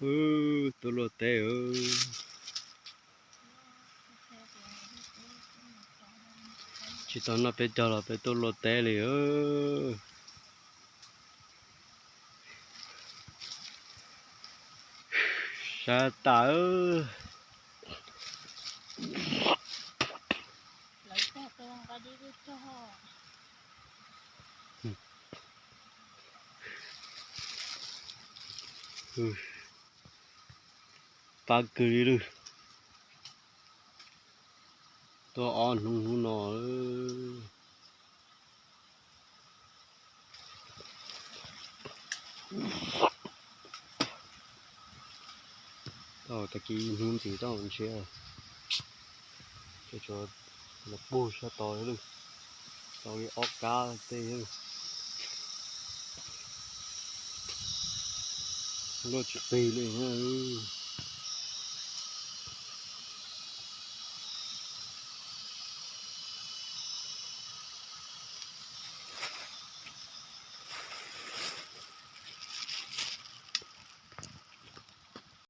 Wb tuaj luaj teb. Tsis tau noj peb caug los peb tuaj luaj teb li. Sab tas. Pab kawg li lawm. Tuaj ob hnub hnub no. Tau tag kis ib hnub ntxiv tau ntshe tsuas los puag sab tod lawm. Tau li ob kab tej lawm. Luaj tsis qig li na.